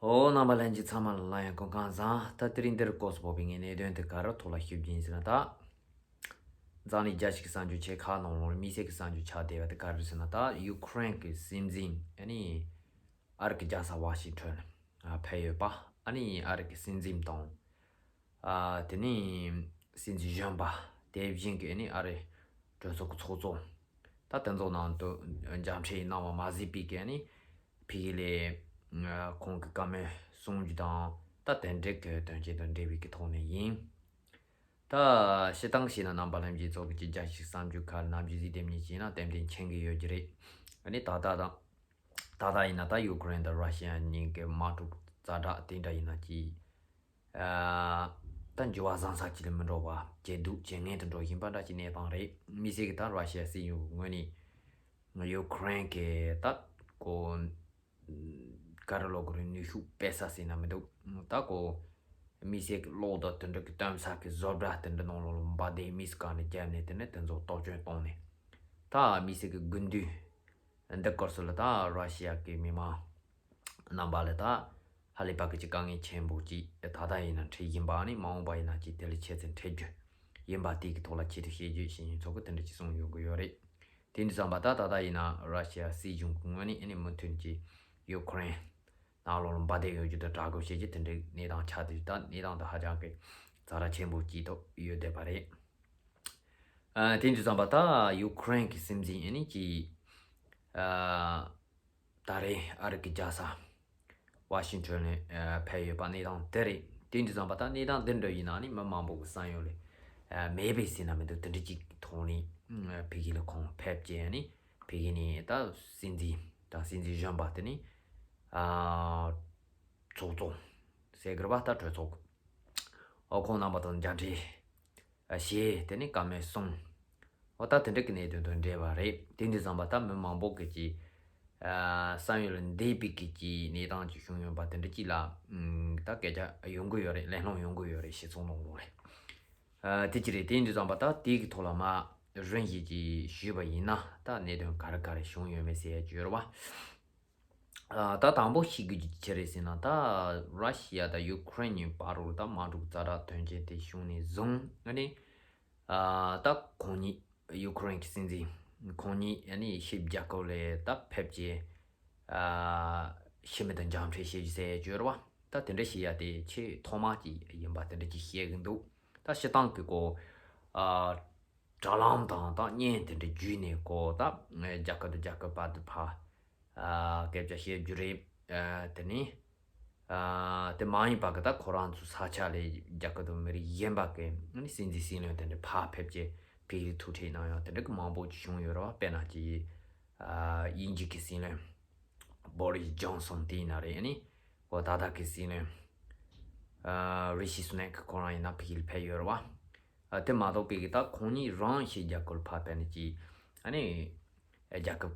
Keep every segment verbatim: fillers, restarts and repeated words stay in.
ཨོ། རྣམ་པ་ལྷན་རྒྱས་ཚང་མ་ལ་ལ་ཡང་སྐུ་ཁམས་བཟང་། ད་དེ་རིང་འདིར་སྐོར་སུ་བབས་པའི་ངའི་གནད་དོན་དེ་ག་རེ་ཐོག་ལ་ཞིབ་རྒྱས་ཟེར་ན། ད་འཛམ་གླིང་རྒྱལ་སྤྱི་གི་གསར་འགྱུར་ཆེ་ཁག་ནང་ལོགས་དམིགས་བསལ་གྱི་གསར་འགྱུར་ཆགས་བསྡད་པ་དེ་ག་རེ་ཟེར་ན། ད་ཡུ་ཁུ་རེན་གྱི་སྲིད་འཛིན་ཨ་ནི་ཨ་རི་གི་རྒྱལ་ས་ཝ་ཤིང་ཊོན་ཕེབས་ཡོད་པ། ཨ་ནི་ཨ་རི་གི་སྲིད་འཛིན་དང་། ཨ། དེ་ནས་སྲིད་འཛིན་གཞོན་པ། དེ་བཞིན་གྱི་ཨ་ནི་ཨ་རི་གྲོས་ཚོགས་ཀྱི་ཚོགས་གཙོ། ད་དེ་ཚོ་ནང་དུ་མཇལ་འཕྲད་གནང་བ་མ་ཟད་པའི་གི་ཨ་ནི་ཕ་གི་ལ་ཁོང་གི་བཀའ་མོལ་གསུང་རྒྱུ་དང་། ད་དེ་འདྲའི་གི་དོན་ཆེན་དང་འབྲེལ་བའི་གི་ཐོག་ནས་ཡིན། ད་སྤྱིར་བཏང་བྱས་ན་རྣམ་པ་ལྷན་རྒྱས་ཚོ་གི་ཅིག་རྒྱལ་སྤྱིའི་གསར་འགྱུར་ཁག་ནམ་རྒྱུན་གཟིགས་བསྡད་མཁན་བྱས་ན་ཏན་ཏན་མཁྱེན་གྱི་ཡོད་ཀྱི་རེད། ཨ་ནི་ད་ལྟ་དང་། ད་ལྟ་ཡིན་ན་ད་ཡུ་ཀེ་རེན་དང་ར་ཤི་ཡ་གཉིས་ཀྱི་དམག་འཁྲུག་ཛ་དྲག་དེ་འདྲ་ཡིན་ན་ཅིག་ཨ། ད་འགྱུར་བ་བཟང་ས་ཅིག་ལ་མི་འགྲོ་བ། ཇེ་སྡུག་ཇེ་ངན་དུ་འགྲོ་བཞིན་པ་འདྲ་ཅིག་གནས་སྟངས་རེད། དམིགས་བསལ་གྱི་ད་ར་ཤི་ཡ་སྲིད་གཞུང་གི་ངོས་ནས་ཡུ་ཀེ་རེན་གྱི་ད་ཁོ་ག་རེ་ལབ་དགོས་རེད། ནུས་ཤུགས་སྤེལ་ས་ཟེར་ན་མི་འདུག་ད་ཁོ་དམིགས་བསལ་གྱི་གློག་དང་དེ་འདྲ་གི་སྟོན་ས་གི་བཟོ་གྲྭ་དེ་འདྲ་ནང་ལོགས་ལ་འབར་མདེལ་དམིགས་སུ་བཀར་ནས་བརྒྱབ་ནས། དེ་ནས་དེ་ཚོ་གཏོར་སྐྱོན་བཏང་ནས། ད་དམིགས་བསལ་གྱི་དགུན་དུས་འདི་སྐོར་སུ་ལ་ད་ར་ཤི་ཡ་གི་མི་མང་རྣམ་པ་ལ་ད་ཧ་ལས་པ་གི་ཅིག་དཀའ་ངལ་ཆེན་པོ་ཅིག་ད་ལྟ་ཡིན་ན་འཕྲད་བཞིན་པ། ནི་མ་འོངས་པ་ཡིན་ན་ཅིག་དེ་ལས་ཆེ་ཙམ་འཕྲད་རྒྱུ་ཡིན་པ། དེ་གི་ཐོག་ལ་ཆེད་དུ་བཤད་རྒྱུ་བྱེད་མཁན་ཚོ་གི་དེ་འདྲ་ཅིག་གསུངས་ཡོང་གི་ཡོད་རེད། དེ་འདྲ་བསམ་པ་ད་ད་ལྟ་ཡིན་ན་ར་ཤི་ཡ་སྲིད་གཞུང་གི་ངོས་ནས་ཨ་ནི་མུ་མཐུད་ཀྱི་ཡུ་ཀེ་རེན་ནང་ལོགས་ལ་འབར་མདེལ་གཡོ་རྒྱུ་དང་དྲག་རྒོལ་བྱེད་རྒྱུ་དེ་འདྲའི་གནས་སྟངས་ཆགས་དུས། ད་གནས་སྟངས་དེ་ཧ་ཅང་གི་ཛ་དྲག་ཆེན་པོ་ཅིག་ཐོག་ཡོད་བསྡད་པ་རེད། ཨ། དེ་འདྲ་བསམ་པ་ད་ཡུ་ཀེ་རེན་གྱི་སྲིད་འཛིན་ཨ་ནི་ཅིག་ཨ། ད་རེས་ཨ་རི་གི་རྒྱལ་ས་ཝ་ཤིང་ཊོན་ནས་ཨ་ཕེབས་ཡོད་པ་གནས་སྟངས་དེ་རེད། དེ་འདྲ་བསམ་པ་ད་གནས་སྟངས་འདི་འདྲ་ཡིན་ན་ནི་མི་མང་པོ་གི་བསམ་ཡུལ་ལས་ཨ་མེད་པའི་ཟེར་ན་མི་འདུག་དེ་འདྲ་ཅིག་ཐོག་ནས་ཨ་ཕ་གི་ལ་ཁོང་ཕེབས་རྗེས་ནི་ཕ་གི་ནས་ད་སྲིད་འཛིན་དང་སྲིད་འཛིན་གཞོན་པ་དེ་ནི་ཨ་ཚོགས་གཙོ་ཟེར་དགོས་རེད་པ། ད་གྲོས་ཚོགས་ཨོ་ཁོང་རྣམ་པ་དང་མཇལ་འཕྲད་ཨ་བྱས། དེ་ནས་བཀའ་མོལ་གསུངས། ཨོ་ད་དེ་འདྲ་གི་གནད་དོན་དང་འབྲེལ་བ་རེད། དེ་འདྲ་བསམ་པ་ད་མི་མང་པོ་གི་ཅིག་ཨ་བསམ་ཡུལ་ལས་འདས་པའི་གི་ཅིག་གནས་སྟངས་ཅིག་བྱུང་ཡོད་པ་དེ་འདྲ་ཅིག་ལ་ཨམ་ད་སྐད་ཆ་ཡོང་གི་ཡོད་རེད། གླེང་སློང་ཡོང་གི་ཡོད་རེད། སྤྱི་ཚོགས་ནང་ལོགས་ལ། ཨ་དེ་ཅི་རེད། དེ་འདྲ་བསམ་པ་ད་དེ་གི་ཐོག་ལ་མ་རིམ་བཞིན་ཅིག་ཞུས་པ་ཡིན་ན། ད་གནད་དོན་ག་རེ་ག་རེ་བྱུང་ཡོད་མེད་ཟེར་ཡ་ཅིག་ཡོད་རེད་པ། ཨ་ད་དང་པོ་ཤེས་དགོས་རྒྱུ་ཅི་རེད་ཟེར་ན། ད་ར་ཤི་ཡ་དང་ཡུ་ཀེ་རེན་གཉིས་བར་དུ་ད་དམག་འཁྲུག་ཛ་དྲག་དོན་རྐྱེན་དེ་བྱུང་ནས་བཟུང་ཨ་ནི་ཨ་ད་ཁོང་གཉིས་ཡུ་ཀེ་རེན་གྱི་སྲིད་འཛིན་ཁོང་གཉིས་ཨ་ནི་ཕྱི་རྒྱལ་ཁབ་ལ་ད་ཕེབས་རྗེས་ཨ་ཕྱི་མི་དང་མཇལ་འཕྲད་བྱེད་རྒྱུ་ཟེར་ཡ་ཅིག་ཡོད་རེད་པ། ད་དེ་འདྲ་བྱེད་ཡ་དེ་ཆེས་ཐོག་མ་ཅིག་ཡིན་པ་དེ་འདྲ་ཅིག་བཤད་གི་འདུག་ད་སྤྱིར་བཏང་གི་ཁོ་ཨ་དྲ་ལམ་དང་ད་བརྙན་དེ་འདྲ་བརྒྱུད་ནས་ཁོ་ད་རྒྱལ་ཁབ་དང་རྒྱལ་ཁབ་བར་དུ་ཕར་ཨ་སྐད་ཆ་བཤད་རྒྱུ་རེད། ཨ་དེ་ནས་ཨ་དེ་མ་ཡིན་པ་གི་ད་ཁོ་རང་ཚོ་ས་ཆ་ལ་རྒྱལ་ཁབ་དང་མི་རིགས་གཞན་པ་གི་ཨ་ནི་སྲིད་འཛིན་སྲིད་བློན་དེ་འདྲ་ཕར་ཕེབས་རྗེས་ཕ་གིར་ཐུག་འཕྲད་གནང་ཡག་དེ་འདྲ་གི་མང་པོ་ཅིག་བྱུང་ཡོད་རེད་པ། དཔེར་ན་ཅིག་ཨ་དབྱིན་ཇི་གི་སྲིད་བློན་བོ་རིས་ཇོན་སོན་དེ་ཡིན་ན་རེད། ཨ་ནི་ཁོ་ད་ལྟ་གི་སྲིད་བློན་ཨ་རི་ཤི་སུ་ནེག་ཁོ་རང་ཡིན་ན་ཕ་གིར་ཕེབས་ཡོད་རེད་པ། ཨ་དེ་མ་གཏོགས་པའི་གི་ད་ཁོང་གཉིས་རང་ཕྱི་རྒྱལ་ཁབ་ལ་ཕར་ཕེབས་ནས་ཅིག་ཨ་ནི་རྒྱལ་ཁབ་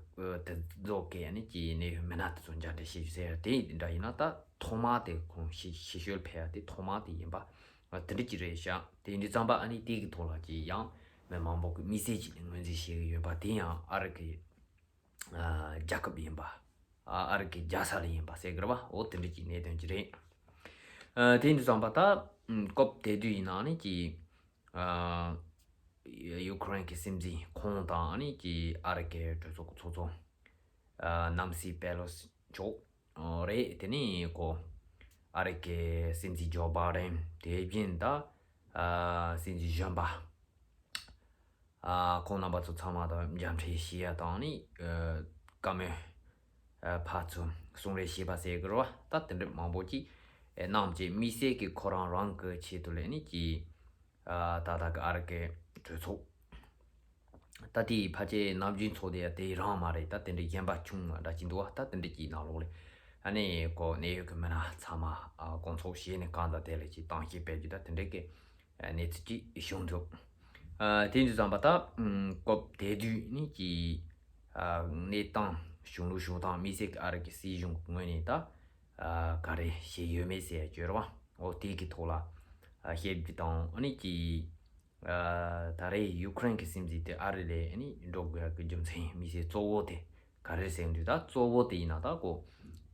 དེ་ཚོ་གི་ཨ་ནི་ཅིག་གནད་ཡོད་མི་སྣ་དེ་ཚོ་མཇལ་འཕྲད་བྱེད་རྒྱུ་ཟེར་དེ་འདྲ་ཡིན་ན། ད་ཐོག་མ་དེ་ཁོང་ཕྱི་ཕྱི་བཤོལ་ཕེབས་ཡ་དེ་ཐོག་མ་དེ་ཡིན་པ་དེ་འདྲ་ཅིག་རེད་ཤག་དེ་འདྲ་བསམ་པ་ཨ་ནི་དེ་གི་ཐོག་ལ་ཅིག་ཡང་མི་མང་པོ་གི་དམིགས་བསལ་ཅིག་ངོས་འཛིན་བྱེད་ཀྱི་ཡོད་པ་དེ་ཡང་ཨ་རི་གི་ཨ་རྒྱལ་ཁབ་ཡིན་པ། ཨ་ཨ་རི་གི་རྒྱལ་ས་ལ་ཡིན་པ་ཟེར་གི་རེད་པ། འོ་དེ་འདྲ་ཅིག་གནད་དོན་ཅིག་རེད། ཨ་དེ་འདྲ་བསམ་པ་ད་ཨམ་སྐབས་དེ་དུས་ཡིན་ན་ནི་ཅིག་ཨ་ཡུ་ཀེ་རེན་གྱི་སྲིད་འཛིན་ཁོང་དང་ནི་ཅིག་ཨ་རི་གི་གྲོས་ཚོགས་ཀྱི་ཚོགས་གཙོ་ཨ་ནན་སི་པེ་ལོ་སི་མཆོག་ཨ་རེད། དེ་ནས་ཁོ་ཨ་རི་གི་སྲིད་འཛིན་ཇོ་བྷའི་ཌེན། དེ་བཞིན་ད་ཨ་སྲིད་འཛིན་གཞོན་པ་ཨ་ཁོང་རྣམ་པ་ཚོ་ཚང་མ་དང་མཇལ་འཕྲད་བྱེད་ཡ་དང་ནི་ཨ་བཀའ་མོལ་ཨ་ཕར་ཚུར་གསུང་རེས་བྱས་པ་ཟེར་གི་རེད་པ། ད་དེ་འདྲ་མང་པོ་ཅིག་ཨ་གནང་བྱས་དམིགས་བསལ་གྱི་ཁོ་རང་རང་གི་ཆེད་དུ་ལས་ནི་ཅིག་ཨ་ད་ལྟ་གི་ཨ་རི་གི་གྲོས་ཚོགས་ད་དེའི་ཕལ་ཆེར་ནམ་རྒྱུན་ཚོགས་དེ་དེ་རང་མ་རེད། ད་དེ་འདྲའི་གཞན་པ་བྱུང་བ་འདྲ་ཅིག་འདུག་པ། ད་དེ་འདྲ་ཅིག་ནང་ལོགས་ལ་ཨ་ནི་ཁོ་གནད་ཡོད་ཀྱི་མི་སྣ་ཚང་མ་ཨ་སྐོང་ཚོགས་བྱས་ནས་གང་དང་དེ་ལ་ཅིག་གཏམ་བཤད་སྤེལ་རྒྱུ་ད་དེ་འདྲ་གི་གནས་ཚུལ་ཅིག་བྱུང་འདུག་ཨ་དེ་འདྲ་བསམ་པ་ད་ཨམ་སྐབས་དེ་དུས་ནི་ཅིག་ཨ་གནས་སྟངས་བྱུང་ལུགས་བྱུང་སྟངས་དམིགས་བསལ་གྱི་ཨ་རི་གི་སྲིད་གཞུང་གི་ངོས་ནས་ད་ཨ་ག་རེ་བྱས་ཡོད་མེད་ཟེར་ཡ་ཅིག་ཡོད་རེད་པ། འོ་དེ་གི་ཐོག་ལ་ཨ་བཤད་རྒྱུ་དང་ཨ་ནི་ཅིག་ཨ་ད་རེས་ཡུ་ཀེ་རེན་གྱི་སྲིད་འཛིན་དེ་ཨ་རི་ལ་ཨ་ནི་འགྲོ་དགོས་ཡག་གི་རྒྱུ་མཚན་དམིགས་བསལ་གཙོ་བོ་དེ་ག་རེ་ཟེར་དུས། ད་གཙོ་བོ་དེ་ཡིན་ན་ད་ཁོ་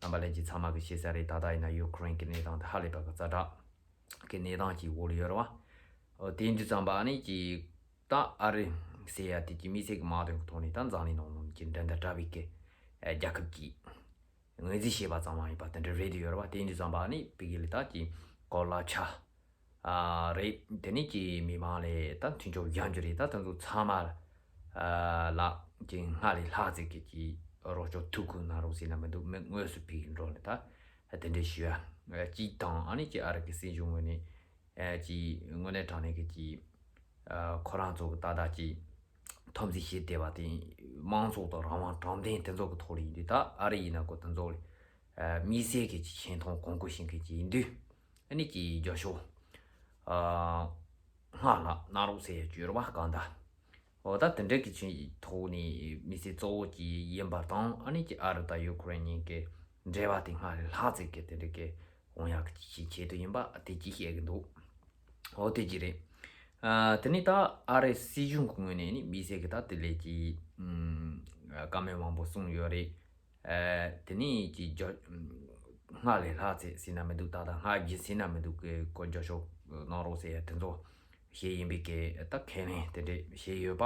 རྣམ་པ་ལྷན་རྒྱས་ཚང་མ་གི་ཤེས་གསལ་རེད། ད་ལྟ་ཡིན་ན་ཡུ་ཀེ་རེན་གི་གནས་སྟངས་དེ་ཧ་ལས་པ་གི་ཛ་དྲག་གི་གནས་སྟངས་ཀྱི་འོག་ལ་ཡོད་རེད་བ། ཨོ་དེ་འདྲ་ཙམ་པ་ནི་ཀྱི་ད་ཨ་རི་ཟེར་ཡ་དེ་ཀྱི་དམིགས་བསལ་གྱི་དམག་དོན་གྱི་ཐོག་ནས་ད་འཛམ་གླིང་ནང་ལོགས་ཀྱི་འགྲན་ཟླ་དྲག་པའི་གི་རྒྱལ་ཁབ་ཀྱིས་ངོས་འཛིན་བྱས་པ་ཙམ་མ་ཡིན་པ་དེ་འདྲ་རེད་དེ་ཡོད་རེད་བ། དེ་འདྲ་ཙམ་པ་ནི་ཕ་གི་ལ་ད་ཀྱི་གོ་ལ་ཆ་ཨ་རེད། དེ་ནས་ཀྱི་མི་མང་ལས་ད་མཐུན་ཕྱོགས་ཡང་རྒྱུ་རེད། ད་དེ་ཚོ་ཚང་མ་ཨ་ལ་ཀྱི་སྔར་ལས་ལྷག་ཙམ་གྱི་ཀྱི་རོགས་སྐྱོར་ཐུབ་ཁུལ་གནང་རོགས་ཟེར་ན་མི་འདུག་མི་དངོས་སུ་ཕ་གི་འགྲོ་ནས་ད་དེ་འདྲ་ཞུ་ཡ་གཅིག་དང་ཨ་ནི་ཀྱི་ཨ་རི་གི་སྲིད་གཞུང་ངོས་ནས་ཨ་ཀྱི་དངོས་གནས་དྲང་གནས་ཀྱི་ཀྱི་ཨ་ཁོ་རང་ཚོ་གི་ད་ལྟ་ཀྱི་འཐབ་འཛིང་བྱེད་བསྡད་པ་དེ་དམངས་གཙོ་དང་རང་དབང་དྲང་བདེན་དེ་ཚོ་གི་ཐོག་ལ་ཡིན་དུས། ད་ཨ་རི་ཡིན་ན་ཀོ་དེ་ཚོ་ལ་ཨ་དམིགས་བསལ་གྱི་ཀྱི་ཆེ་མཐོང་གོང་བཀུར་བྱེད་མཁན་ཅིག་ཡིན་དུས། ཨ་ནི་ཀྱི་རྒྱབ་སྐྱོར་ཨ་སྔར་ལྷག་གནང་རོགས་ཟེར་ཡ་བརྗོད་རོགས་པ་གང་ལྟར། འོ་ད་དེ་འདྲ་གི་ཆེད་ཐོག་ནས་དམིགས་བསལ་གཙོ་བོ་ཅིག་ཡིན་པ་དང་། ཨ་ནི་ཀྱི་ཨ་རི་དང་ཡུ་ཀེ་རེན་གཉིས་ཀྱི་འབྲེལ་བ་དེ་སྔར་ལས་ལྷག་ཙམ་གྱི་དེ་འདྲ་གི་འོང་ཡག་གི་ཆེད་དུ་ཡིན་པ་དེ་ཅིག་བཤད་གི་འདུག་འོ་དེ་ཅིག་རེད། ཨ་དེ་ནས་ད་ཨ་རི་སྲིད་གཞུང་གི་ངོས་ནས་ནི་དམིགས་བསལ་གྱི་ད་དེ་ལས་ཀྱི་ཨམ་བཀའ་མོལ་མང་པོ་གསུངས་ཡོད་རེད། ཨ་དེ་ནས་ཀྱི་རྒྱ་སྔར་ལས་ལྷག་ཙམ་ཟེར་ན་མི་འདུག་ད་ལྟ་སྔར་བཞིན་ཟེར་ན་མི་འདུག་གི་སྐོར་རྒྱབ་སྐྱོར་གནང་རོགས་ཟེར་ཡ་དེ་ཚོ་བཤད་ཡིན་པའི་གི་ད་ཁས་ལེན་དེ་འདྲས་བྱས་ཡོད་པ།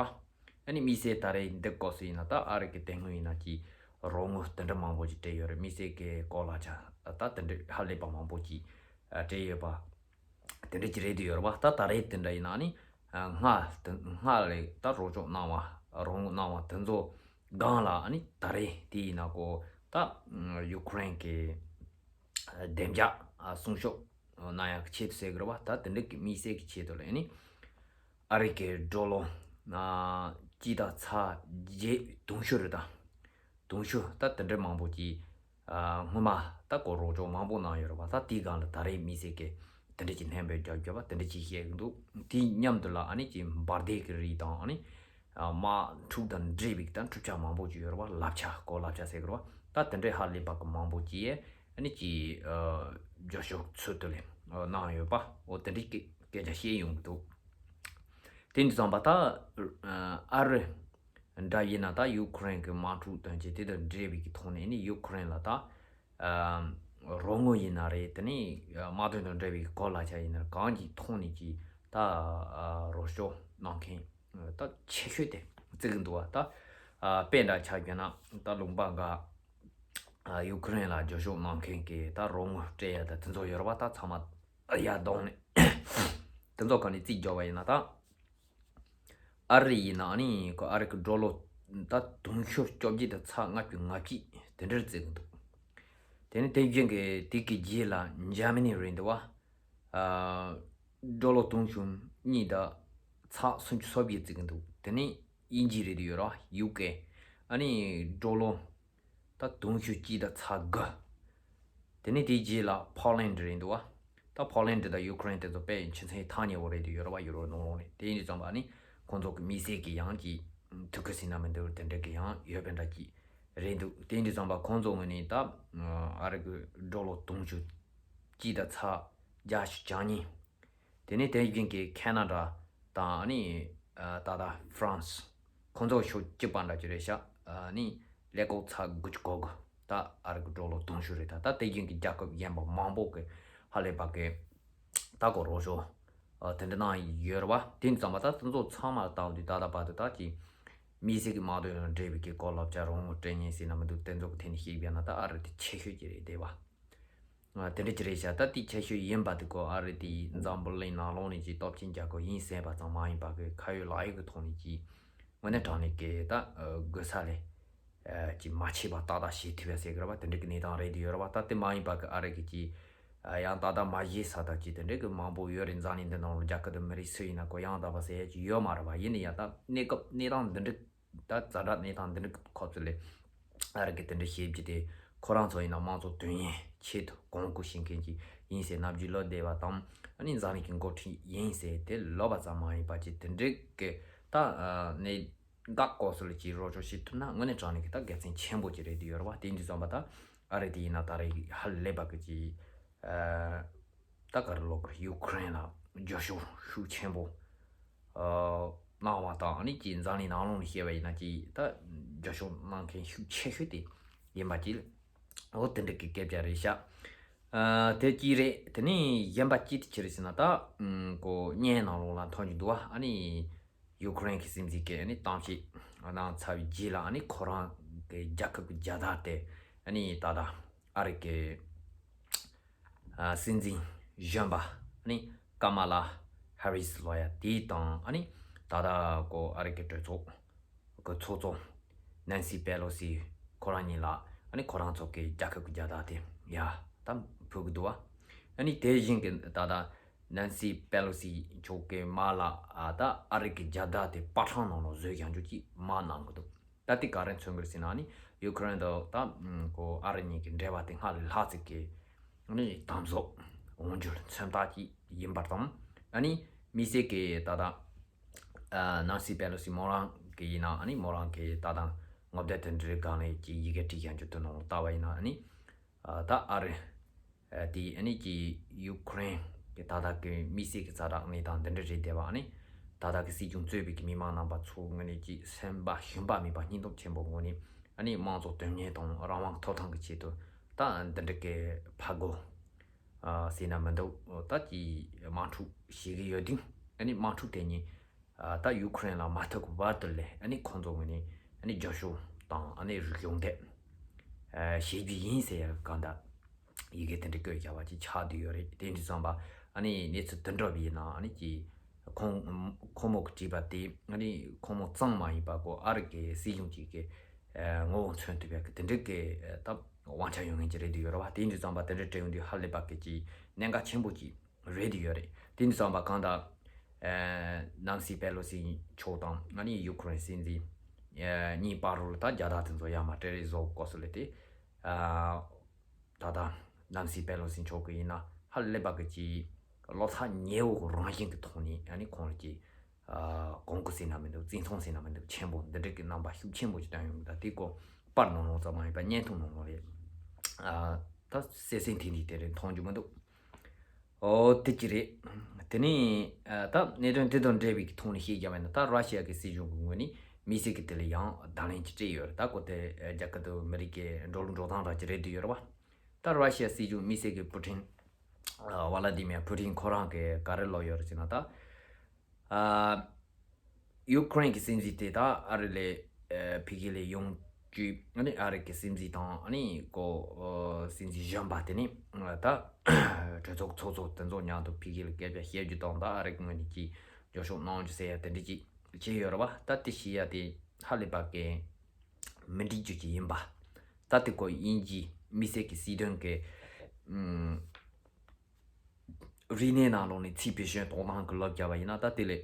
ཨ་ནི་དམིགས་བསལ་ད་རེས་འདི་སྐབས་སུ་ཡིན་ན་ད་ཨ་རི་གི་དེ་སྔོན་ཡིན་ན་ཀྱི་རོགས་དངུལ་དེ་འདྲ་མང་པོ་ཞིག་སྤྲད་ཡོད་རེད། དམིགས་བསལ་གྱི་གོ་ལག་ཆ་ད་དེ་འདྲ་ཧ་ལས་པ་མང་པོ་ཞིག་ཨ་སྤྲད་ཡོད་པ། དེ་འདྲ་ཅིག་རེད་དུ་ཡོད་རེད་བ། ད་ད་རེས་དེ་འདྲ་ཡིན་ན་ནི་ཨ་སྔར་དེ་སྔར་ལས་ད་རོགས་སྐྱོར་གནང་བ་རོགས་དངུལ་གནང་བ་དེ་ཚོ་སྒང་ལ་ཨ་ནི་ད་རེས་དེ་ཡིན་ན་ཀོ་ད་ཡུ་ཀེ་རེན་གྱི་བདེ་འཇགས་ཨ་སྲུང་སྐྱོབ་གནང་ཡག་ཆེད་དུ་ཟེར་གི་རེད་བ། ད་དེ་འདྲ་གི་དམིགས་བསལ་གྱི་ཆེད་དུ་ལ་ཨ་ནི་ཨ་རི་གི་ཌོ་ལར་ཨ་སྤྱི་ཟླ་ཚེས་བརྒྱད་དུང་ཕྱུར་རེད་ད། དུང་ཕྱུར་ད་དེ་འདྲ་མང་པོ་ཅིག་ཨ་སྔོན་མ་ད་ཀོ་རོགས་སྐྱོར་མང་པོ་གནང་ཡོད་རེད་བ། ད་དེའི་སྒང་ལ་ད་རེས་དམིགས་བསལ་གྱི་དེ་འདྲ་ཅིག་ལྷན་པའི་རྒྱབ་རྒྱབ་པ་དེ་འདྲ་ཅིག་བཤད་གི་འདུག་དེའི་མཉམ་དུ་ལ་ཨ་ནི་ཅིག་འབར་མདེལ་གྱི་རིགས་དང་ཨ་ནི་ཨ་དམག་འཁྲུག་དང་འབྲེལ་བའི་ད་འཕྲུལ་ཆས་མང་པོ་ཅིག་ཡོད་རེད་བ། ལག་ཆ་གོ་ལག་ཆ་ཟེར་གི་རེད་བ། ད་དེ་འདྲའི་ཧ་ལས་པ་གི་མང་པོ་ཅིག་ཨ་ནི་ཅིག་ཨ་རྒྱབ་སྐྱོར་ཚུལ་དུ་ལེན་གནང་ཡོད་པ། འོ་དེ་འདྲའི་སྐད་སྐད་ཆ་བཤད་ཡོང་གི་འདུག་དེ་འདྲ་ཙམ་པ་ད་ཨ་རི་འདྲ་ཡིན་ན་ད་ཡུ་ཀེ་རེན་གྱི་དམག་འཁྲུག་དོན་རྐྱེན་དེ་དང་འབྲེལ་བའི་གི་ཐོག་ནས་ནི་ཡུ་ཀེ་རེན་ལ་ད་ཨ་རོགས་དངུལ་ཡིན་ན་རེད། དེ་ནས་དམག་དོན་དང་འབྲེལ་བའི་གོ་ལག་ཆ་ཡིན་ན་རེད། གང་གི་ཐོག་ནས་ཀྱི་ད་ཨ་རོགས་སྐྱོར་གནང་མཁན་ད་ཆེ་ཤོས་དེ་བརྩི་གི་འདུག་བ། ད་ཨ་དཔེ་འདྲ་ཆ་བཞག་ན་ད་ལུང་པ་འགའ་ཨ་ཡུ་ཀེ་རེན་ལ་རྒྱབ་སྐྱོར་གནང་མཁན་གྱི་ད་རོགས་དངུལ་སྤྲད་ཡ་ད་དེ་ཚོ་ཡོད་རེད་བ། ད་ཚང་མ་ཡར་ལྡང་ནས་དེ་ཚོ་ག་ནས་རྩིས་རྒྱག་པ་ཡིན་ན་ད། ཨ་རི་ཡིན་ན་ཨ་ནི་ཁོ་ཨ་རི་གི་ཌོ་ལར་ད་དུང་ཕྱུར་བཅོ་བརྒྱད་དང་ཚེག་ལྔ་བཅུ་ང་གཅིག་དེ་འདྲར་བརྩི་གི་འདུག་དེ་ནས་དེ་བཞིན་གི་དེ་གི་རྗེས་ལ་འཇར་མ་ནི་རེད་འདུག་བ། ཨ་ཌོ་ལར་དུང་ཕྱུར་གཉིས་དང་ཚེག་སུམ་ཅུ་སོ་བརྒྱད་བརྩི་གི་འདུག་དེ་ནས་དབྱིན་ཇི་རེད་འདུག་ཡོད་ར་ཡུ་ཀེ། ཨ་ནི་ཌོ་ལར་ད་དུང་ཕྱུར་གཅིག་དང་ཚེག་དགུ། དེ་ནས་དེའི་རྗེས་ལ་ཕོ་ལན་ཌི་རེད་འདུག་བ། ད་ཕོ་ལན་ཌི་དང་ཡུ་ཀེ་རེན་དེ་ཚོ་དཔེ་ཕྱི་ཚན་ཐག་ཉེ་བོ་རེད་དེ་ཡོད་ར་བ། ཡུ་རོབ་ནང་ལོགས་ནས། དེ་ཡིན་དུས་ཙམ་པ་ནི་ཁོང་ཚོ་གི་དམིགས་བསལ་གྱི་ཡང་གི་ཐུགས་ཁུར་ཟེར་ན་མི་འདུག་དེ་འདྲ་གི་ཡང་ཡོད་པའི་འདྲ་གི་རེད་འདུག་དེ་ཡིན་དུས་ཙམ་པ་ཁོང་ཚོ་ངོས་ནས་ད་ཨ་རི་གི་ཌོ་ལར་དུང་ཕྱུར་གཅིག་དང་ཚེག་བརྒྱད་ཅུ་གྱ་གཉིས། དེ་ནས་དེ་བཞིན་གྱི་ཁེ་ན་ཌ་དང་ཨ་ནི་ཨ་ད་ལྟ་ཧྥ་རན་སི། ཁོང་ཚོ་ཤོག་གཅིག་པ་འདྲ་ཅིག་རེད་ཤག་ཨ་ནི་ཀླད་ཀོར་ཚེག་དགུ་བཅུ་གོ་དགུ། ད་ཨ་རི་གི་ཌོ་ལར་དུང་ཕྱུར་རེད། ད་ད་དེ་བཞིན་གྱི་རྒྱལ་ཁབ་གཞན་པ་མང་པོ་གི་ཧ་ལས་པ་གི་ད་གོ་རོགས་སྐྱོར་ཨ་དེ་འདྲ་གནང་ཡོད་རེད་བ། དེ་ཙམ་པ་ད་དེ་ཚོ་ཚང་མ་ལ་བལྟ་བ་དུས་ད་ལྟ་བར་དུ་ད་ཀྱི་དམིགས་བསལ་གྱི་དམག་དོན་དང་འབྲེལ་བའི་གི་གོ་ལག་ཆ་རོགས་དངུལ་སྤྲད་མཁན་ཟེར་ན་མི་འདུག་དེ་ཚོ་གི་ཐད་ནས་བཤད་པ་ཡིན་ན་ད་ཨ་རི་དེ་ཆེ་ཤོས་ཅིག་རེད་བསྡད་བ། ཨ་དེ་འདྲ་ཅིག་རེད་ཤག་ད་དེ་ཆེ་ཤོས་ཡིན་པ་དེ་ཀོ་ཨ་རི་དེ་འཛམ་བུ་གླིང་ནང་ལོགས་ནས་ཀྱི་སྟོབས་ཆེན་རྒྱལ་ཁབ་ཡིན་ཟེར་བ་ཙམ་མ་ཡིན་པ་གི་ཁ་ཡོད་ལག་ཡོད་ཀྱི་ཐོག་ནས་ཀྱི་དངོས་གནས་དྲང་གནས་ཀྱི་ད་ཨ་དགོས་ས་ལས་ཨ་ཀྱི་མ་ཆད་པ་ཏག་ཏག་བྱེད་ཐུབ་ཡ་ཟེར་གི་རེད་བ། དེ་འདྲ་གི་གནས་སྟངས་རེད་དེ་ཡོད་རེད་བ། ད་དེ་མ་ཡིན་པ་གི་ཨ་རི་གི་ཀྱི་ཨ་ཡང་ཏག་ཏག་མ་བྱས་ས་ད་ཀྱི་དེ་འདྲ་གི་མང་པོ་ཡོད་རེད། འཛམ་གླིང་འདི་ནང་ལ་རྒྱལ་ཁབ་དང་མི་རིགས་སུ་ཡིན་ན་ཀོ་ཡང་དག་པ་ཟེར་ཡ་ཀྱི་ཡོད་མ་རེད་བ། ཡིན་ན་ཡང་ད་གནས་སྐབས་གནས་སྟངས་འདི་འདྲ། ད་ཛ་དྲག་གནས་སྟངས་འདི་འདྲ་གི་ཁོ་ཚོ་ལས་ཨ་རི་གི་དེ་འདྲ་བྱེད་རྒྱུ་དེ་ཁོ་རང་ཚོ་ཡིན་ན་དམངས་གཙོ་དོན་གཉེར་ཆེད་དུ་གོང་བཀུར་བྱེད་མཁན་ཅིག་ཡིན་ཟེར་ནམ་རྒྱུན་ལབ་བསྡད་པ་དང་། ཨ་ནི་འཛམ་གླིང་གི་འགོ་ཁྲིད་ཡིན་ཟེར་དེ་ལབ་པ་ཙམ་མ་ཡིན་པ་ཅིག་དེ་འདྲ་གི་ད་ཨ་གནད་འགག་སྐོར་སོགས་ལ་ཅིག་རོགས་སྐྱོར་བྱེད་ཐུབ་ན་དངོས་གནས་དྲང་གནས་ཀྱི་ད་དགེ་མཚན་ཆེན་པོ་ཅིག་རེད་དེ་ཡོད་རེད་བ། དེ་འདྲ་ཙམ་པ་ད་ཨ་རི་དེ་ཡིན་ན་ད་རེས་ཧ་ལས་པ་གི་ཅིག་ཨ། ད་ག་རེ་ལབ་དགོས་རེད། ཡུ་ཀེ་རེན་ལ་རྒྱབ་སྐྱོར་ཤུགས་ཆེན་པོ་ཨ་གནང་བ་དང་། ཨ་ནི་ཅིག་འཛམ་གླིང་ནང་ལོགས་ནས་བཤད་པ་ཡིན་ན་ཅིག་ད་རྒྱབ་སྐྱོར་གནང་མཁན་ཤུགས་ཆེ་ཤོས་དེ་ཡིན་པ་ཅིག་ འོ་དེ་འདྲ་གི་སྐད་ཆ་རེད་ཤག་ཨ་དེ་གཅིག་རེད། དེ་ནས་གཞན་པ་གཅིག་དེ་ཅི་རེད་ཟེར་ན། ད་ཨུམ་ཀོ་བརྙན་ནང་ལོགས་ལ་མཐོང་རྒྱུ་འདུག་བ། ཨ་ནི་ཡུ་ཁུ་རེན་གྱི་སྲིད་འཛིན་གྱིས་ཨ་ནི་གཏམ་བཤད་གནང་ཚར་བའི་རྗེས་ལ། ཨ་ནི་ཁོ་རང་གི་རྒྱལ་ཁབ་ཀྱི་རྒྱལ་དར་དེ་ཨ་ནི་ད་ལྟ་ཨ་རི་གི་ཨ་སྲིད་འཛིན་གཞོན་པ་ཨ་ནི་ཀ་མ་ལ་ཧ་རིས་ལོ་ཡ་དེ་དང་། ཨ་ནི་ད་ལྟ་ཀོ་ཨ་རི་གི་གྲོས་ཚོགས་གི་ཚོགས་གཙོ་ནན་སི་པེ་ལོ་སི་ཁོ་རང་གཉིས་ལ་ཨ་ནི་ཁོ་རང་ཚོ་གི་རྒྱལ་ཁབ་ཀྱི་རྒྱལ་དར་དེ་ཡ་ད་ཕུལ་གི་འདུག་བ། ཨ་ནི་དེ་བཞིན་གི་ད་ལྟ་ནན་སི་པེ་ལོ་སི་མཆོག་གི་མ་ལ་ཨ་ད་ཨ་རི་གི་རྒྱལ་དར་དེ་པར་ཤང་ནང་ལ་བཟོས་ཡང་རྒྱུ་ཅིག་མ་གནང་གི་འདུག་ད་དེ་ག་རེ་མཚོན་གི་རེད་ཟེར་ན། ཨ་ནི་ཡུ་ཁུ་རེན་དང་ད་ཨུམ་ཀོ་ཨ་རི་གཉིས་ཀྱི་འབྲེལ་བ་དེ་སྔར་ལས་ལྷག་ཙམ་གི་ཨ་ནི་དམ་ཟབ་འོང་རྒྱུར་མཚོན་རྟགས་ཅིག་ཡིན་པར་བསམ། ཨ་ནི་དམིགས་བསལ་གྱི་ད་ལྟ་ཨ་ནན་སི་པེ་ལོ་སི་མོ་རང་གི་ཡིན་ན། ཨ་ནི་མོ་རང་གི་ད་ལྟ་ངོ་དེབ་དེ་འདྲའི་སྒང་ནས་ཀྱི་ཡི་གེ་བྲིས་ཡང་རྒྱུ་དེ་ནང་ལ་ལྟ་བ་ཡིན་ན། ཨ་ནི་ཨ་ད་ཨ་རི་ཨ་དེ་ཨ་ནི་ཀྱི་ཡུ་ཁུ་རེན་གྱི་ད་ལྟ་གི་དམིགས་བསལ་གྱི་ཛ་དྲག་གནས་སྟངས་འདི་འདྲ་རེད་བསྡད་པ། ཨ་ནི་ད་ལྟ་གི་སྲིད་སྐྱོང་གཙོས་པའི་གི་མི་མང་རྣམ་པ་ཚོ་ངོས་ནས་ཀྱི་སེམས་པ་ཞུམ་པ་མེད་པ་སྙིང་སྟོབས་ཆེན་པོ་ངོས་ནས། ཨ་ནི་དམངས་གཙོ་དོན་གཉེར་དང་རང་དབང་ཐོབ་ཐང་གི་ཆེད་དུ་ད་འདི་འདྲ་གི་ཕར་རྒོལ་ཨ་ཟེར་ན་མི་འདུག་ད་ཀྱི་དམག་འཁྲུག་བྱེད་ཀྱི་ཡོད་དུས། ཨ་ནི་དམག་འཁྲུག་དེ་ཉིད་ཨ་ད་ཡུ་ཁུ་རེན་ལ་མ་ཐུག་གི་བར་དུ་ལས། ཨ་ནི་ཁོང་ཚོ་ངོས་ནས་ཨ་ནི་རྒྱབ་སྐྱོར་དང་ཨ་ནི་རིག་གཞུང་དེབ་ཨ་བྱེད་རྒྱུ་ཡིན་ཟེར་ཡ་གང་ལྟར་ཡི་གེ་དེ་འདྲ་བཀོད་བཞག་པ་ཅིག་ཆགས་བསྡད་ཡོད་རེད། དེ་འདྲ་ཙམ་པ་ཨ་ནི་གནས་ཚུལ་དེ་འདྲ་བ་ཡིན་ན། ཨ་ནི་ཀྱི་ཁོང་ཁོང་མོ་གིས་བྲིས་པ་དེ་ཨ་ནི་ཁོང་མོ་ཙམ་མ་ཡིན་པ་ཀོ་ཨ་རི་གི་སྲིད་གཞུང་ཅིག་གི་ཨ་ངོ་བོ་མཚོན་ཐུབ་ཡ་གི་དེ་འདྲ་གི་ཨ་ད་དབང་ཆ་ཡོད་མཁན་ཅིག་རེད་བསྡད་ཡོད་རེད་བ། དེ་འདྲ་ཙམ་པ་དེ་འདྲ་བྲིས་ཡོང་དུས་ཧ་ལས་པ་གི་ཅིག་གནད་འགག་ཆེན་པོ་ཅིག་རེད་ཡོད་རེད། དེ་འདྲ་ཙམ་པ་གང་ལྟར་ཨ་ནན་སི་པེ་ལོ་སི་མཆོག་དང་ཨ་ནི་ཡུ་ཁུ་རེན་སྲིད་འཛིན་ཨ་གཉིས་བར་རུ་ད་རྒྱལ་དར་དེ་ཚོ་ཡར་མར་སྤྲད་རེས་བཟོ་དགོས་སོ་ལས་དེ། ཨ་ད་ལྟ་ནན་སི་པེ་ལོ་སི་མཆོག་གི་ཡིན་ན་ཧ་ལས་པ་གི་ཅིག་བློ་ཐག་ཉེ་བོ་རང་བཞིན་གི་ཐོག་ནས་ཨ་ནི་ཁོང་ལ་ཅིག་ཨ་གོང་བཀུར་ཟེར་ན་མི་འདུག་བརྩི་མཐོང་ཟེར་ན་མི་འདུག་ཆེན་པོ་འདི་འདྲ་གི་རྣམ་པ་ཤུགས་ཆེན་པོ་ཅིག་བསྟན་ཡོང་གི། ད་དེ་ཀོ་པར་ནང་ལོགས་ཙམ་མ་ཡིན་པ་བརྙན་ཐུང་ནང་ལོགས་ལས་ཨ་ད་གསལ་གསལ་ཐིང་ཐིང་དེ་རེད་མཐོང་རྒྱུ་མི་འདུག་འོ་དེ་ཅི་རེད། དེ་ནས་ཨ་ད་གནད་དོན་དེ་དང་འབྲེལ་བའི་གི་ཐོག་ནས་བཤད་རྒྱུ་ཡིན་ན། ད་ར་ཤི་ཡ་གི་སྲིད་གཞུང་གི་ངོས་ནས་དམིགས་བསལ་གི་དེ་ལ་ཡང་བརྡ་ལན་ཅིག་སྤྲད་ཡོད་རེད། ད་ཀོ་དེ་ཨ་རྒྱ་གར་དུ་མི་རིགས་ཀྱི་འགྲོ་ལུགས་འགྲོ་སྟངས་འདྲ་ཅིག་རེད་བསྡད་ཡོད་རེད་བ། ད་ར་ཤི་ཡ་སྲིད་གཞུང་དམིགས་བསལ་གི་པུ་ཊིན་ཨ་ཝ་ལ་དི་མིར་པུ་ཊིན་ཁོ་རང་གིས་ག་རེ་ལབ་ཡོད་རེད་ཟེར་ན། ད་ཨ་ཡུ་ཁུ་རེན་གྱི་སྲིད་འཛིན་དེ་ད་ཨ་རི་ལ་ཨ་ཕ་གི་ལ་ཡོང་རྒྱུ། ཨ་ནི་ཨ་རི་གི་སྲིད་འཛིན་དང་ཨ་ནི་ཀོ་ཨ་སྲིད་འཛིན་གཞོན་པ་དེ་ནི་ད་གྲོས་ཚོགས་ཚོགས་གཙོ་དེ་ཚོ་མཉམ་དུ་ཕ་གི་ལ་སྐད་ཆ་བཤད་རྒྱུ་དང་། ད་ཨ་རི་གི་ངོས་ནས་ཀྱི་རྒྱབ་སྐྱོར་གནང་རྒྱུ་ཟེར་ཡ་དེ་འདྲ་ཅིག་བྱས་ཡོད་རེད་བ། ད་དེ་བྱེད་ཡ་དེ་ཧ་ལས་པ་གི་མི་འགྲིག་རྒྱུ་ཅིག་ཡིན་པ། ད་དེ་ཀོ་དབྱིན་ཇིའི་དམིགས་བསལ་གྱི་སྲིད་དོན་གྱི་ཨམ། རིག་གནས་ནང་ལོགས་ནས་ཚིག་བེད་སྤྱོད་གཏོང་སྟངས་ཀྱི་ལབ་རྒྱབ་པ་ཡིན་ན། ད་དེ་ལས་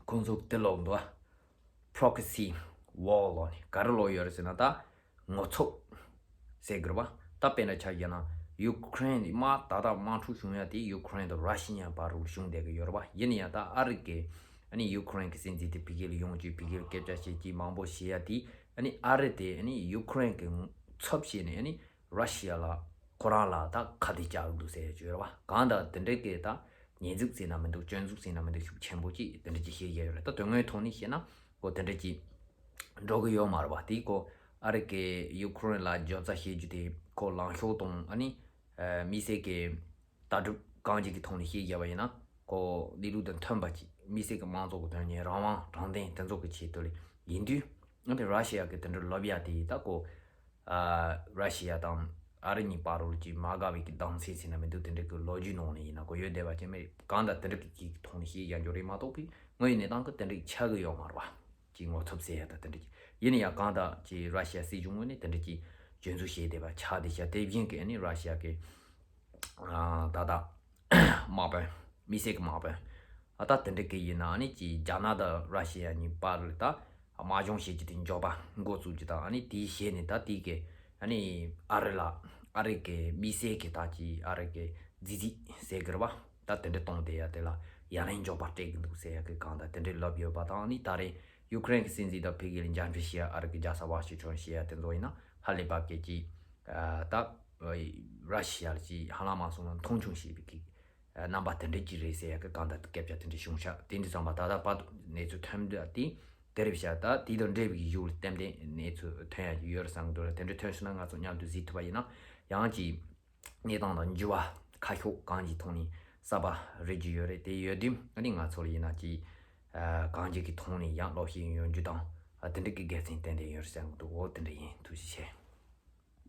ཁོང་ཚོ་དེ་ལབ་འདུག་ཨ། proxy war ལབ་ནས་ག་རེ་ལབ་ཡོད་རེད་ཟེར་ན། ད་ངོ་ཚབ་ཟེར་དགོས་རེད་བ། ད་དཔེར་ན་ཆ་བཞག་ན་ཡུ་ཁུ་རེན་དམག་ད་ལྟ་དམག་འཁྲུག་བྱུང་ཡ་དེ་ཡུ་ཁུ་རེན་དང་ར་ཤི་ཡ་བར་རུ་བྱུང་བསྡད་ཀྱི་ཡོད་རེད་བ། ཡིན་ན་ཡང་ད་ཨ་རི་གི་ཨ་ནི་ཡུ་ཁུ་རེན་གྱི་སྲིད་འཛིན་དེ་ཕ་གི་ལ་ཡོང་རྒྱུ། ཕ་གི་ལ་སྐད་ཆ་བཤད་རྒྱུ་མང་པོ་བྱེད་ཡ་དེ། ཨ་ནི་ཨ་རི་དེ་ཨ་ནི་ཡུ་ཁུ་རེན་གྱི་ཚབ་བྱས་ནས་ཨ་ནི་ར་ཤི་ཡ་ལ་ཁོ་རང་ལ་ད་ཁ་གཏད་བཅག་གི་འདུག་ཟེར་ཡ་ཅིག་ཡོད་རེད་བ། གང་ལྟར་དེ་འདྲའི་གི་ད་ཉེས་འཛུགས་ཟེར་ན་མི་འདུག་སྐྱོན་འཛུགས་ཟེར་ན་མི་འདུག་ཤུགས་ཆེན་པོ་ཅིག་དེ་འདྲ་ཅིག་བྱེད་ཀྱི་ཡོད་རེད། ད་དོན་དངོས་ཐོག་ནས་བཤད་ན་ཁོ་དེ་འདྲ་ཅིག་འགྲོ་གི་ཡོད་མ་རེད་བ། དེ་ཁོ་ཨ་རི་གི་ཡུ་ཁུ་རེན་ལ་འཇབ་རྩྭ་བྱེད་རྒྱུ་དེ་ཁོ་ལངས་ཕྱོགས་དང་ཨ་ནི་ཨ་དམིགས་བསལ་གི་ལྟ་གྲུབ་གང་ཅིའི་ཐོག་ནས་བཤད་རྒྱབ་པ་ཡིན་ན། ཁོ་ལས་ལུགས་དང་མཐུན་པ་ཅིག་དམིགས་བསལ་གྱི་དམངས་གཙོ་གི་དོན་གཉེར་རང་དབང་དྲང་བདེན་དེ་ཚོ་གི་ཆེད་དུ་ལས་ཡིན་དུས། ཨ་ནི་ར་ཤི་ཡ་གི་དེ་འདྲ་ལབ་ཡ་དེ་ད་ཁོ་ཨ་ར་ཤི་ཡ་དང་ཨ་རི་གཉིས་བར་ལ་ཅིག་མ་དགའ་བའི་གི་གདམ་གསེས་ཟེར་ན་མི་འདུག་དེ་འདྲ་གི་ལོ་རྒྱུས་ནང་ནས་ཡིན་ན་ཁོ་ཡོད་བསྡད་པ་ཅིག་མ་རེད། གང་ལྟར་དེ་འདྲ་གི་གི་ཐོག་ནས་བཤད་ཡ་འགྱོ་རེད་མ་གཏོགས་པའི་དངོས་ཡོད་གནས་སྟངས་གི་དེ་འདྲ་གི་ཆགས་གི་ཡོད་མ་རེད་བ། ཅིག་ངོ་ཚབ་ཟེར་ཡ་ད་དེ་འདྲ་ཅིག་ཡིན་ན་ཡང་གང་ལྟར་ཅིག་ར་ཤི་ཡ་སྲིད་གཞུང་ངོས་ནས་དེ་འདྲ་ཅིག་སྐྱོན་འཛུགས་བྱས་བསྡད་པ་ཆགས་བསྡད་ཤག་དེ་བཞིན་གི་ཨ་ནི་ར་ཤི་ཡ་གི་ཨ་ད་ལྟ་དམག་དཔོན། དམིགས་བསལ་གྱི་དམག་དཔོན། ཨ་ད་དེ་འདྲ་གི་ཡིན་ན་ཨ་ནི་ཅིག་རྒྱ་ནག་དང་ར་ཤི་ཡ་གཉིས་བར་ལ་ད་དམག་སྦྱོང་བྱེད་རྒྱུ་དེ་མགྱོགས་པ་འགོ་བཙུགས་རྒྱུ་དང་། ཨ་ནི་དེའི་གཞི་ནས་ད་དེ་གི་ཨ་ནི་ཨ་རི་ལ་ཨ་རི་གི་དམིགས་བསལ་གྱི་ད་ཅིག་ཨ་རི་གི་རྫི་རྫི་ཟེར་གི་རེད་བ། ད་དེ་འདྲ་གཏོང་བསྡད་ཡ་དེ་ལ་ཡ་ལན་མགྱོགས་པ་སྤྲད་གི་འདུག་ཟེར་ཡ་གི་གང་ལྟར་དེ་འདྲའི་ལབ་ཡོད་པ་དང་། ཨ་ནི་ད་རེས་ཡུ་ཁུ་རེན་གྱི་སྲིད་འཛིན་དང་ཕ་གི་ལ་མཇལ་འཕྲད་བྱེད་ཡ་ཨ་རི་གི་རྒྱལ་ས་ཝ་ཤིང་ཊོན་བྱེད་ཡ་དེ་ཚོ་ཡིན་ན་ཧ་ལས་པ་གི་ཅིག་ཨ་ད་ར་ཤི་ཡ་ལ་ཅིག་ཧ་ལམ་མ་སོང་ན་མཐོང་ཆུང་བྱེད་པའི་གི་རྣམ་པ་དེ་འདྲ་ཅིག་རེད་ཟེར་ཡ་གི་གང་ལྟར་སྐད་ཆ་དེ་འདྲ་བྱུང་ཤག་དེ་འདྲ་ཙམ་པ་ད་ལྟ་བར་དུ་གནས་ཚུལ་ཐོན་འདུག་དེ་ དེ་རེད་བྱ། ད་དེ་དང་འབྲེལ་བའི་གཞུག་ལ་ཏན་ཏན་གནས་ཚུལ་ཐོན་ཡ་ཡོད་རེད་བསམ་གི་འདུག་ར། དེ་འདྲ་ཐོན་སོང་ན་ང་ཚོ་མཉམ་དུ་གཟིགས་ཐུབ་པ་ཡིན་ན་ཡང་ཅིག་གནས་སྟངས་དང་འགྱུར་བ་ཁ་ཤོག་གང་ཅིའི་ཐོག་ནས་གསར་པ་རེད་ཀྱི་ཡོད་རེད། དེ་ཡོད་དུས་ཨ་ནི་ང་ཚོ་ལ་ཡིན་ན་ཅིག་གང་ཅིའི་ཐོག་ནས་ཡང་སློབ་གསོ་ཡོང་རྒྱུ་དང་དེ་འདྲ་གི་དགེ་མཚན་ཏན་ཏན་ཡོད་རེད་བསམ་གི་འདུག་འོ་དེ་འདྲ་ཡིན། ཐུགས་རྗེ་ཆེ།